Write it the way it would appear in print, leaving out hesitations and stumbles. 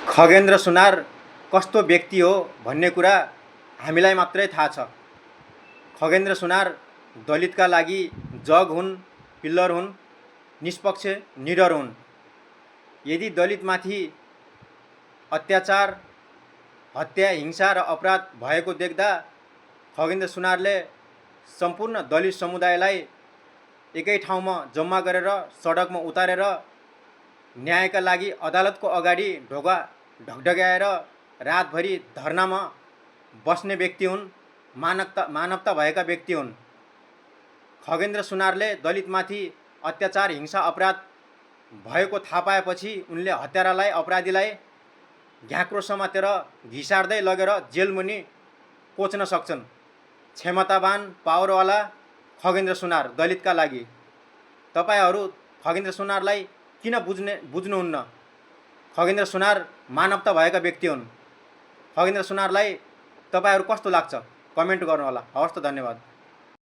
खगेन्द्र सुनार कस्तो व्यक्ति हो भन्ने कुरा हामीलाई मात्रै थाहा छ। खगेन्द्र सुनार दलितका लागि जग हुन्, पिल्लर हुन्, निष्पक्ष निडर हुन्। यदि दलितमाथि अत्याचार, हत्या, हिंसा र अपराध भएको देख्दा खगेन्द्र सुनारले सम्पूर्ण दलित समुदायलाई एकै ठाउँमा जम्मा गरेर सडकमा उतारेर न्यायका लागि अदालतको अगाडि ढोका ढकढक्याएर रातभरि धर्नामा बस्ने व्यक्ति हुन्। मानवता भएका व्यक्ति हुन्। खगेन्द्र सुनारले दलितमाथि अत्याचार, हिंसा, अपराध भएको थाहा पाएपछि उनले हत्यारालाई, अपराधीलाई घ्याक्रो समातेर घिसार्दै लगेर जेलमुनि कोच्न सक्छन्। क्षमतावान, पावरवाला खगेन्द्र सुनार दलितका लागि। तपाईहरू खगेन्द्र सुनारलाई किन बुझ्नुहुन्न? खगेन्द्र सुनार मानवता भएका व्यक्ति हुन्। खगेन्द्र सुनारलाई तपाईहरू कस्तो लाग्छ? कमेन्ट गर्नुहोला। हवस् त, धन्यवाद।